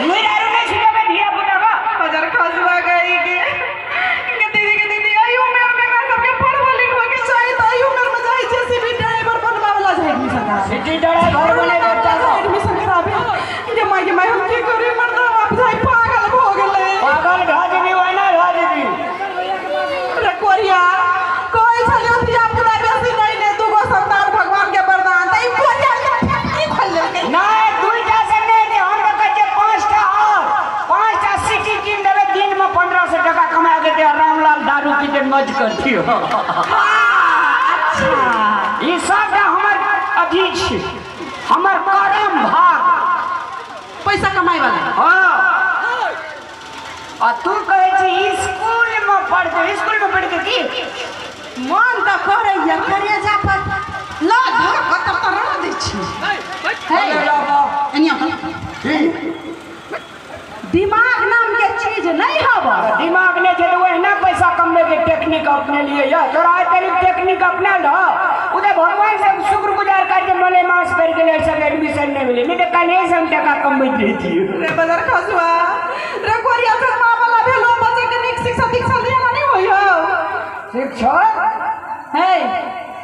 लुइर आरो नै सिखेबै धिया पुता के। बजर खसुआ गई के के दीदी आई उम्र में एकरा सबके पढ़बो लिखबो के चाही त आई उम्र में जाई जेसीबी ड्राइवर बनबावला जाय एडमिशन करा। सिटी ड्राइवर बने बच्चा के। एडमिशन कराबे के माय के माय हम की करी मर्दा बाप जाय पागल भ गेलै। पागल भा जेबी ओहिना भा जेबी। रे कोरिया कहै छलियो धिया पुता बेसी नै ले दूगो संतान भगवान के वरदान त ई कोरिया के फैक्ट्री खोल लेलकै। नै दुईटा से नै दे हम त कहै छियै 5टा और 5टा सिटी कीन देबै दिन में 1500 टका कमा देते रामलाल दारू पीते मौज करतियो। अच्छा ई सबटा हमर अथी छी हमर करम भाग पैसा कमाई वाला। हाँ आ तू कहै छी स्कूल में पढ़ते स्कूल में पढ़ के की मन त करैया करेजा पर ल धर कत त रह दै छी। हे एनिया दिमाग नाम के चीज नहीं हवा। दिमाग नहीं छै त ओहिना पैसा कमबै के टेक्निक अपने लिए या तोरा आइ तरीक टेक्निक अपना ल उधर भगवान से शुक्रगुजार कर जे मले मास पड़ गेलै सब एडमिशन नहीं मिले नहीं त काल्हे से हम टका कमबैत रहितियै। रे बजर खसुआ रे कोरिया से मां वाला भेलो बच्चा के नीक शिक्षा दीक्षा दिया नहीं होई हो। शिक्षा हे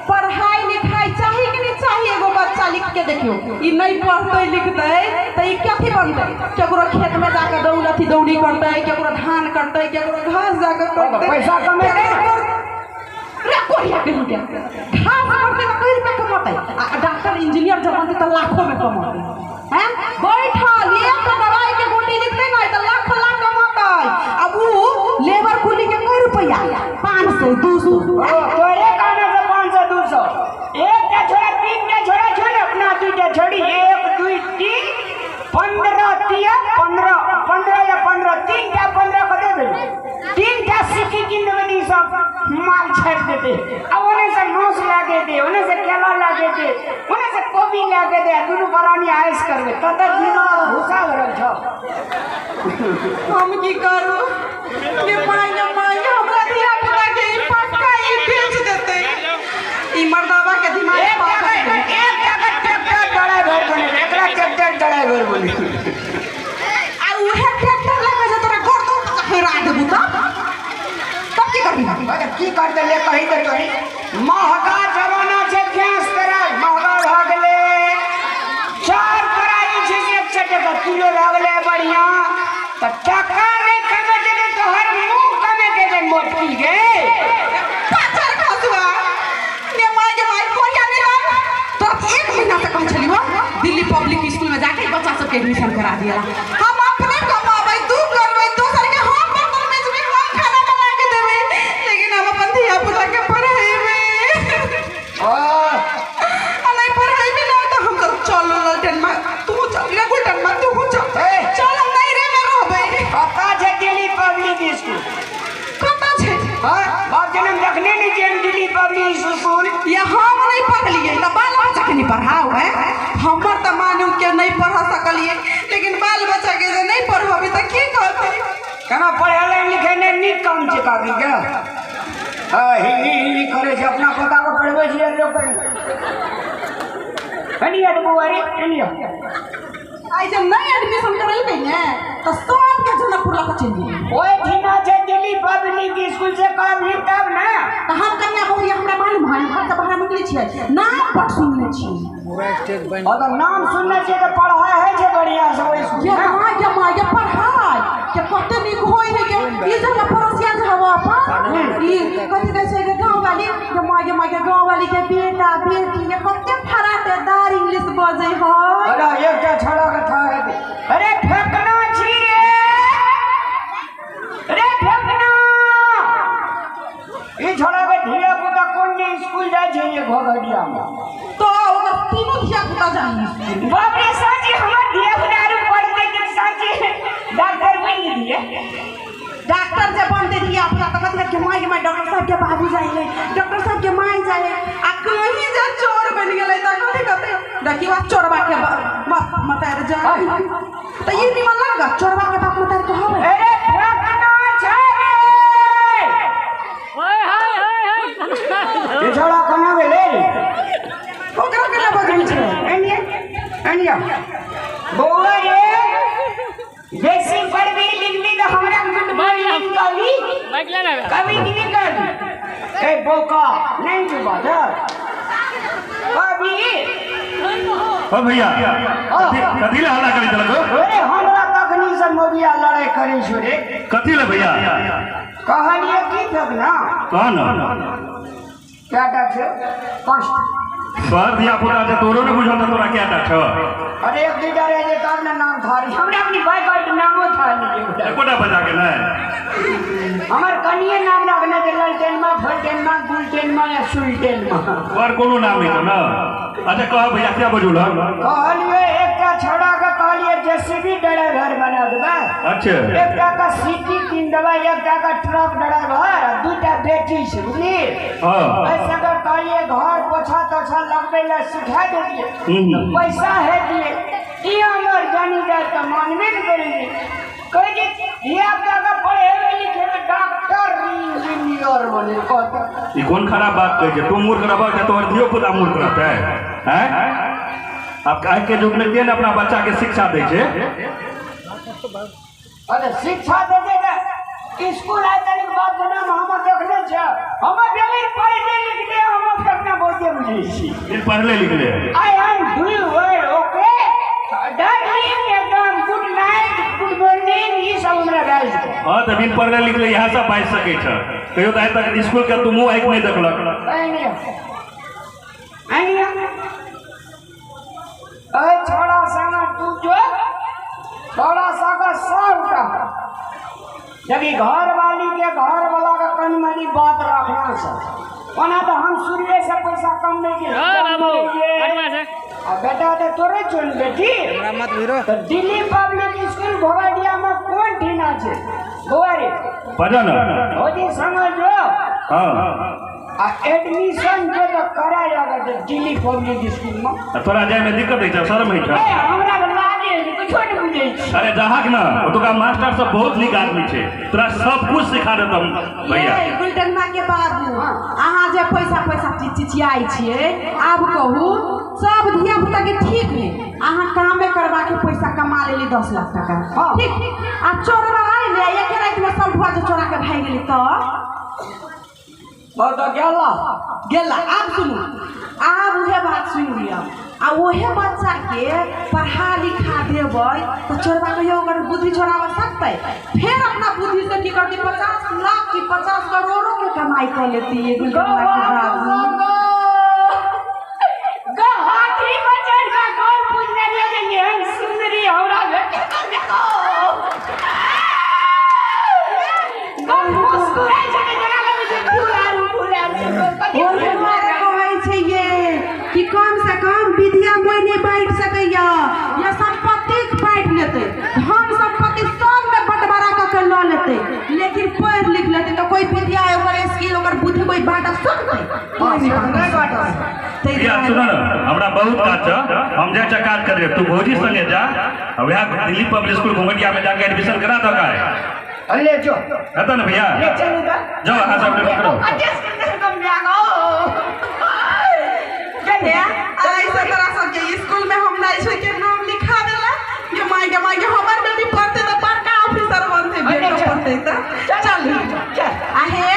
पढ़ाई लिखाई चाही कि नहीं चाही एगो बच्चा लिख के देखियो ई नहीं पढ़तै लिखतै त ई कथी बनतै? केकरो खेत में जाके दौड़ अथी दौड़ी करतै केकरो धान करतै केकरो घास जाके करतै पैसा कमेतै। रे कोरिया के के घास करतै त कई रुपया कमतै आ डॉक्टर इंजीनियर जब बनतै त लाखों में कमतै। हैं बैठल एक दवाई के गोटी लिखतै नै त लाख लाख कमतै। अब उ लेबर कुली के कई रुपया 500 200 तोरे कहना से 500 200 एकटा छोड़ा तीनटा छोड़ा छो ने अपना दुईटा छोड़ी 1 2 3 15 तिया 15 15 या 15 तीनटा 15 कते भेल तीनटा सिक्की कीन देबै ई सब माल छापि देते आ ओने से नोस लागे दे ओने से केला लागे दे ओने से कोबी लागे दे आ दुनू प्राणी आयस करबै तत दिमाग भूसा भरल छौ। हम की करू के माय हमरा धिया पुता के ई पक्का ई बेच देते ई मर्दावा के दिमाग पागल एक टाका ट्रैक्टर ड्राइवर बने एकरा ट्रैक्टर ड्राइवर बने आ उहे ट्रैक्टर लगे जे तोरा घर तो हेरा देबू तब की करबी? अरे की करते ले कही दे तोरी महगा जमाना छै गैस तोरा महगा भऽ गेलै 4 तोरा जे छै से 100 टका किलो लागलै बढ़िया त टका नहीं कमेते त तोहर मुंह कमेते ते मोटकी गे। पाचर खसुआ ने माय के माय कोरिया नहीं लाग तोरा एक महीना से कहै छलियो दिल्ली पब्लिक स्कूल में जाके बच्चा सबके एडमिशन करा दियला। हम अपने कमाबै दू करबै दोसर के हम बर्तन बेचबै हम खाना बना के देबै लेकिन हम अपन धिया पुता के पढ़ेबै आ नहीं पढ़ेबै ना त हम तो चल ललटन में तू चल रे गुलटन में तू चल चल हम नहीं रे में रहबै। कतऽ छै दिल्ली पब्लिक स्कूल? कतऽ छै? हाँ बाप जनम देखने नहीं छियै दिल्ली पब्लिक स्कूल। या हम नहीं पढ़लियै त बाल बच्चा के नहीं पढ़ाओ है हमर त मानू के नहीं पढ़ा सकलियै लेकिन बाल बच्चा के जे नहीं पढ़ाबे त की कहतै? केना पढ़ेलै लिखै नहि नीक काम छै काकी के। हाँ ही ही करै छै अपना पोता के पढ़बै छियै लोक कनिया तऽ बौआ रे कनिया आइ जब नहीं एडमिशन करेलकै ने त सबके जनकपुर लऽ के चलि गेलै। ओहि ठिना छै दिल्ली पब्लिक स्कूल से कहबही तब ने। त हम कन्या बहुरिया हमरा मालूम है घर से बाहर निकलै छियै नाम बड सुनने छियै। और तऽ नाम सुनने छियै तऽ पढ़ाइ होइ छै बढ़िया से ओहि स्कूल ये माय ये माय ये पढ़ाइ के कते नीक होइ है के ई जे हमरा पड़ोसिया जे हवा अपन ई कथी कहै छै के गाँव वाली ये माय के गाँव वाली के बेटा बेटी ये कते फराटेदार इंग्लिश बजै है। अरे एकटा छोड़ा के था अरे फेकना छी रे रे फेकना ई छोड़ा के धिया पुता कोन ने स्कूल जाइ छै ये घोघडिया में तो ओकर तीनों धिया पुता जाइ स्कूल। बाप रे साची हमर धिया पुता आरु पढ़तै के साची डॉक्टर बनि गेलियै। डॉक्टर जे बनतै धिया पुता त कथी के माय डॉक्टर साहब के बाबू जाइ डॉक्टर साहब के माय जाइ आ कहीं जे चोर बनि गेलै त कथी कहतै? देखियो चोरबा के बाप मतार जाइ त ई निमन लागत चोरबा के बाप मतार कहबै। अरे फेकना छै रे हाय हाय हाय ई छोड़ा कोना भेलै रे? ओकरा केना बजै छै? एनिया एनिया बौआ रे कभी नहीं कर ए बोका नहीं जुबा जा कभी। ओ भैया कथी ले हल्ला करै छलक? अरे हमरा तखनी से मोबिया लड़ाई करै छो रे। कथी ले भैया? कहलिए की थक ना कह ना क्या छो? 5 सर धिया पुता जे तोरो ने बुझल त तोरा क्या छो? अरे एक दुटा रहे जे तब ना नाम थारी हमरा अपनी भाई का नामो थारी एकोटा बजा के नै हमर कनिए नाम रखने जे ललटेनमा फलटेनमा गुलटेनमा या सुलटेनमा और कोनो नाम नहीं ना। अच्छा कह भैया क्या बजुल? कहलिए एकटा छोड़ा के कहलिए जेसीबी ड्राइवर बना देबा। अच्छा एकटा का सिटी कीन देबा, एकटा का ट्रक ड्राइवर, दुटा बेटी छै बुझली। हां ऐसा का कहलिए घर पोछा तोछा लगबै ला सिखा देलिए, पैसा है दिए। ई हमर जानी जाय त मानबे न करिए। कहै जे धिया पुता के पढ़े लिखे में डॉक्टर इंजीनियर बने कहत। ई कोन खराब बात कहै छै? तू मूर्ख रहबह त तोहर धियो पुता मूर्ख रहतै हैं? अब आइ के युग में के ने अपना बच्चा के शिक्षा दै छै? अरे शिक्षा दे दे स्कूल आइ तनिक बात नाम हम देखने छ, हम बेगर पढ़ले लिखले हम अपना बहुते बुझै छी। पढ़ले लिखले I am doing well okay darling एकदम गुड नाइट गुड मॉर्निंग ई सब हमरा गाइज। हां त बिन पढ़ले लिखले इहा सब बाजि सकै छ। कहियो त आइ तक स्कूल के तू मुंह आँखि नहीं देखलक। अरे छोड़ा संग तू जो छोड़ा संग सबटा जब घर वाली के घर वाला का कन मनी बात रखना सर। ओना तो हम सूर्य से पैसा कम नहीं के बेटा तो तोरे चुन बेटी तो दिल्ली पब्लिक स्कूल घोगाडिया में कौन ठीना छे गोवारी पढ़ो ना होजी समझ जो। हां आ एडमिशन जो तो कराया तो दिल्ली पब्लिक स्कूल में तोरा जाय में दिक्कत है छ? शर्म है छ? हमरा लागे कुछो नहीं बुझै छी। अरे जहाक ना ओतुका मास्टर सब बहुत नीक आदमी छै, तोरा सब कुछ सिखा देतौ भैया। गुलटनमा के बाबू अहाँ जे पैसा पैसा चिचियाइ छियै आब कहू सब धिया पुता के ठीक ने अहाँ कामे करवा के पैसा कमा लेली 10 लाख टका ठीक आ चोरवा आइले एक राति में सब ढुआ जे चोरा के भागि गेली त तो गेला गेला। आब सुनू आब उहे बात सुनि लिअ आ ओहे बच्चा के पढ़ा लिखा देबै तो चोरबा कहियो ओकर बुद्धि छोड़ाबऽ सकतै? फिर अपना बुद्धि से की करतै 50 लाख की 50 करोड़ों के कमाई कर लेती है गुलटनमा के बाबू। हाथी पर चढ़ के कौन पूछने लगे हम सुंदरी हमरा देखो गो मुस्कुराइ छै जेना लगै छै ये कि कम से कम विद्या कोई नहीं बांट सकैया या संपत्ति बांट लेते, धन संपत्ति सब में बंटवारा कर के ल लेते, लेकिन पढ़ लिख लेते तो कोई विद्या ओकर स्किल ओकर बुद्धि कोई बांट सकते? नहीं बांट सकते। सुन ना हमरा बहुत काज छ, हम जाय छ काज करे, तू भौजी संगे जा आ वएह दिल्ली पब्लिक स्कूल घोंघटिया में जाके एडमिशन करा दो का। अरे ले जो हेतौ ना भैया? ले चलू दा जाओ अहाँ सब करो। ऐसे तरह सबके स्कूल में हम नहीं छै के नाम लिखा देला के माय के हमर बेटी पढ़ते त बड़का ऑफिसर बनते, बेटो पढ़ते त चल आ हे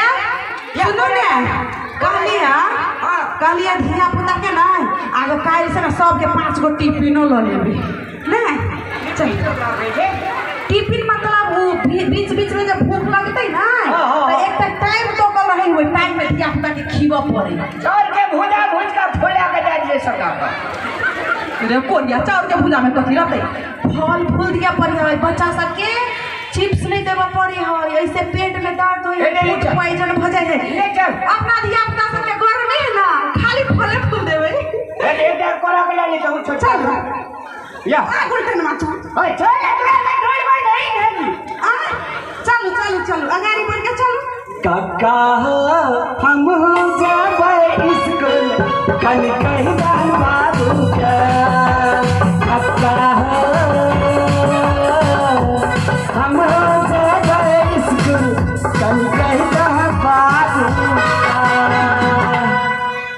सुनू ने कहली हां कहलिए धिया पुता के ना आगे काल्हि से ना सबके 5 गो टिफिनो ल लेबै ने। चल टिफिन मतलब वो बीच बीच में जब भूख लगतै ना त एकटा टाइम तो कल रहे ओइ टाइम में धिया पुता के खिबऽ पड़े। चाउर के भुजा भुज के फुला के दे दिए सबका। रे कोरिया चाउर के भुजा में कथी रहतै? फल फूल दिया पड़े है बच्चा सबके, चिप्स नहीं देबऽ पड़े है, ऐसे पेट में दर्द होय फूड पॉइजन भ जाय है। अपना धिया पुता सबके घर में है ना खाली फले फूल देबै। एकटा कोरा के ले ले चल चल या आ गुलटनमा चल ओए चल एकरा के ड्राइवर नहीं है। आ चलू चलू चलू अगाड़ी बढ़ के चलू। काका हम जाबै स्कूल कल कहिया बाबू के।